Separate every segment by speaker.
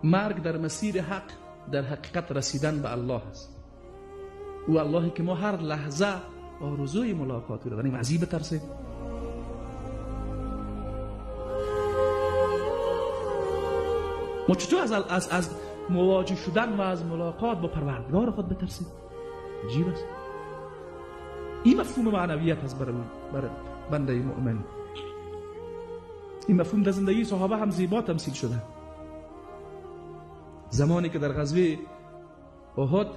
Speaker 1: مرگ در مسیر حق، در حقیقت رسیدن به الله است. او اللهی که ما هر لحظه آرزوی ملاقات او را داریم. از این بترسیم. ما چطور از مواجه شدن و از ملاقات با پروردگار خود بترسیم؟ عجیب است. این مفهوم معنویت است برای بنده مؤمن. این مفهوم در زندگی صحابه هم زیبا تمثیل شده. زمانی که در غزوه احد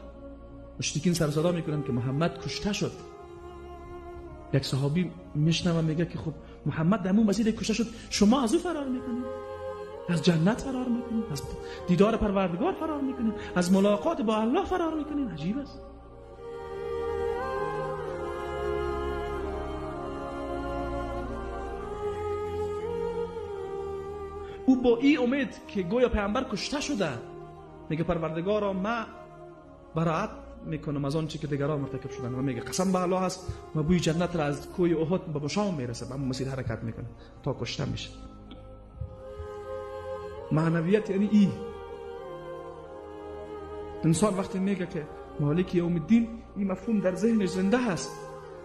Speaker 1: مشرکین سر صدا میکنن که محمد کشته شد، یک صحابی میشنوه میگه که خب محمد در همون مسیر کشته شد، شما از او فرار میکنید، از جنت فرار میکنید، از دیدار پروردگار فرار میکنید، از ملاقات با الله فرار میکنید. عجیب است. او با این امید که گویا پیامبر کشته شده میگه پروردگارا من براعت میکنم از آنچه که دیگران مرتکب شدن، و میگه قسم به الله است ما بوی جنت را از کوی احد به شام میرسه، به مسیر حرکت میکنه تا کشته میشه. معنویت یعنی ای انسان وقتی میگه که مالک یوم الدین، این مفهوم در ذهنش زنده هست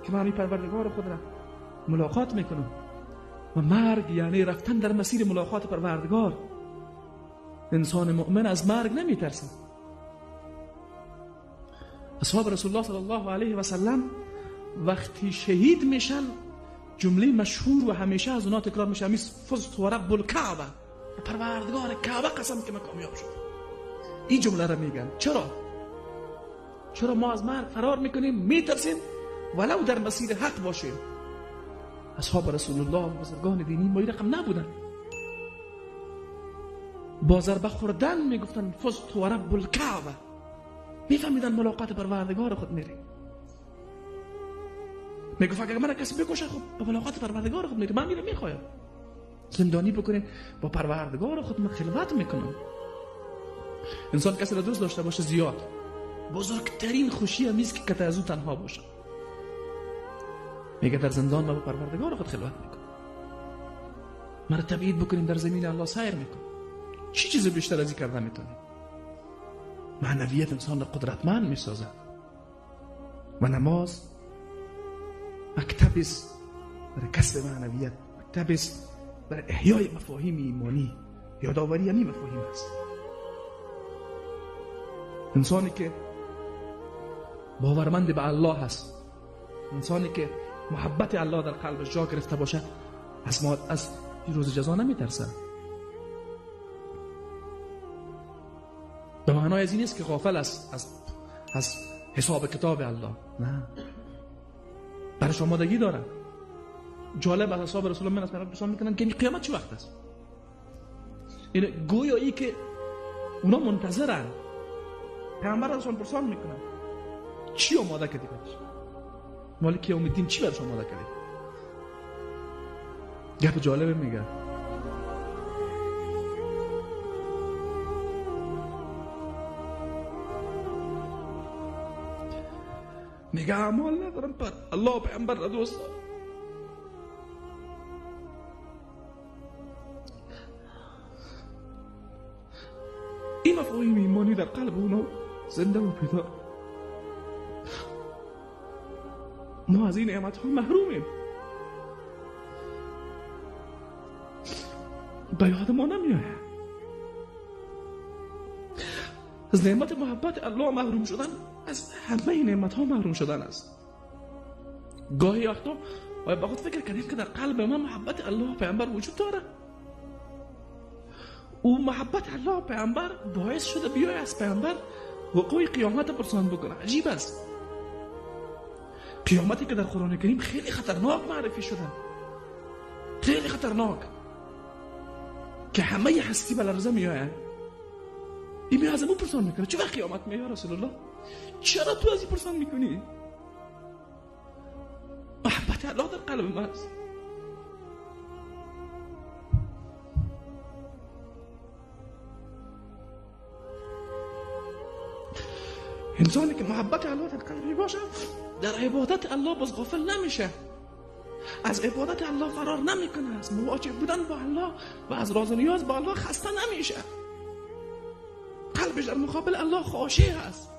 Speaker 1: که من پروردگار خود را ملاقات میکنم و مرگ یعنی رفتن در مسیر ملاقات پروردگار. انسان مؤمن از مرگ نمیترسه. اصحاب رسول الله صلی الله علیه و سلم وقتی شهید میشن جمله مشهور و همیشه از اونا تکرار میشه، فزت و رب الکعبه، پروردگار کعبه قسم که من کامیاب شدم. این جمله را میگن. چرا؟ چرا ما از مرگ فرار میکنیم، میترسیم ولو در مسیر حق باشیم؟ اصحاب رسول الله بزرگان دینی ما این رقم نبودن. با ضربه خوردن میگفتن فزت و رب الکعبه، میفهمیدن ملاقات پروردگار خود میریم. میگفت اگر من کسی بکشه خب به ملاقات پروردگار خود میریم، من میرم میخوایم زندانی بکنیم با پروردگار خود من خلوت میکنم. انسان کسی را دوست داشته باشه زیاد، بزرگترین خوشی همیست که کتی از او تنها باشه. میگه در زندان من با پروردگار خود خلوت میکنم، مرا تبعید بکنیم در زمین الله سیر میکنم. چی چیز بیشتر از این کرده میتونیم؟ معنویت انسان را قدرتمند میسازد و نماز مکتب است برای کسب معنویت، مکتب است برای احیای مفاهیم ایمانی، یادآوری همین مفاهیم است. انسانی که باورمند به الله هست، انسانی که محبت الله در قلبش جا گرفته باشه، از روز جزا نمیترسه. به معنای از این نیست که غافل است از حساب کتاب الله، نه، برش آمادگی داره. جالب از اصحاب رسول الله من از پیامبر پرسان میکنن که قیامت چه وقت است؟ یعنی گویا ای که اونا منتظرن، پیامبر ازشان پرسان میکنن چی آماده کردی برش؟ مالک یوم الدین چی برش آماده کردی؟ گپ جالب میگه. میگه اعمال ندارم، پر الله پیامبر را دوست دارم. این مفاهیم ایمانی در قلب اونا زنده و پیدا. ما از این نعمت ها محرومیم، به یاد ما نمیآید. از نعمت محبت الله محروم شدن از همه نعمت ها محروم شدن است. گاهی وقتا باید با خود فکر کنیم که در قلب ما محبت الله پیامبر وجود داره. او محبت الله پیامبر باعث شده بیای از پیامبر وقوع قیامت پرسان بکنه. عجیب است. قیامتی که در قرآن کریم خیلی خطرناک معرفی شده، خیلی خطرناک، که همه هستی به لرزه میآیند. این میاد از او پرسان میکنه چه وقت قیامت میاد رسول الله؟ چرا تو از این پرسان میکنی؟ محبت الله در قلب من است. انسانی که محبت الله در قلبی باشه در عبادت الله باز غافل نمیشه، از عبادت الله فرار نمیکنه، از مواجه بودن با الله و از راز و نیاز با الله خسته نمیشه. قلبش در مقابل الله خاشع است.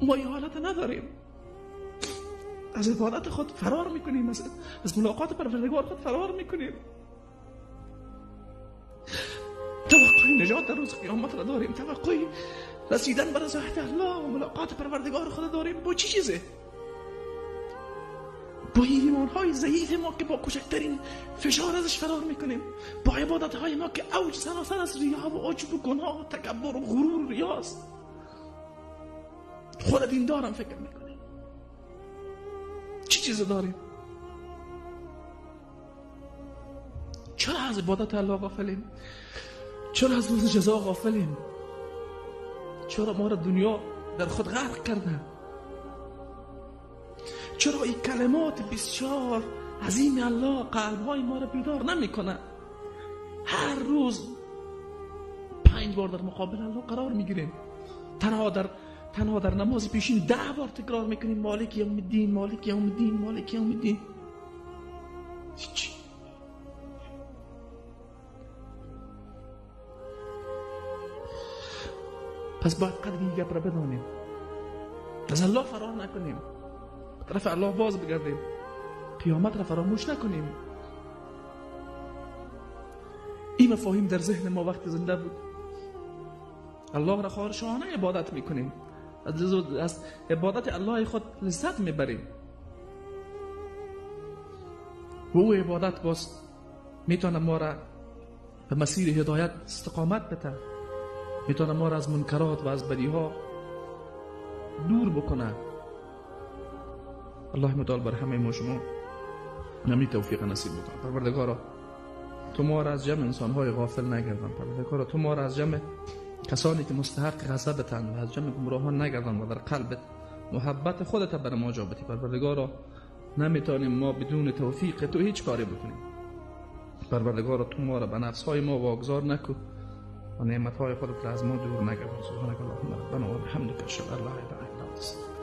Speaker 1: ما این حالت نداریم. از عبادت خود فرار میکنیم، از ملاقات پروردگار خود فرار میکنیم. توقع نجات در روز قیامت را داریم، توقع رسیدن به رضایت الله و ملاقات پروردگار خود داریم. با چی چیزه؟ با ایمان های ضعیف ما که با کوچکترین فشار ازش فرار میکنیم، با عبادت های ما که اوج سراسر از ریا و عجب و گناه و تکبر و غرور و ریاست. خود دیندارم فکر میکنیم. چی چیز داریم؟ چرا از عبادت الله غافلیم؟ چرا از روز جزا غافلیم؟ چرا ما را دنیا در خود غرق کرده؟ چرا این کلمات بسیار عظیم الله قلبهای ما را بیدار نمیکنه؟ هر روز 5 بار در مقابل الله قرار میگیریم. تنها در نماز پیشین 10 بار تکرار میکنیم مالک یوم الدین، مالک یوم الدین، مالک یوم الدین. چی؟ پس باید قدر این گپ را بدانیم، از الله فرار نکنیم، به طرف الله باز بگردیم، قیامت را فراموش نکنیم. این مفاهیم در ذهن ما وقت زنده بود. الله را خارشانه عبادت میکنیم، از عبادت الله خود لذت میبریم و او عبادت باز میتونه ما را به مسیر هدایت استقامت بده، میتونه ما را از منکرات و از بدیها دور بکنه. الله متعال بر همه ما شما نمی توفیق نصیب بکنه. پروردگارا تو ما را از جمع انسانهای غافل نگردان. پروردگارا تو ما را از جمع کسانی که مستحق غضبتند و از جمع گمراهان نگردان و در قلبت محبت خودت بر ما جا بدی. پروردگارا نمیتونیم ما بدون توفیق تو هیچ کاری بکنیم. پروردگارا تو ما را به نفسهای ما واگذار نکن و نعمتهای خودت را از ما دور نگردان. سبحانك اللهم ربنا و بحمدک اشهد ان لا اله الا انت.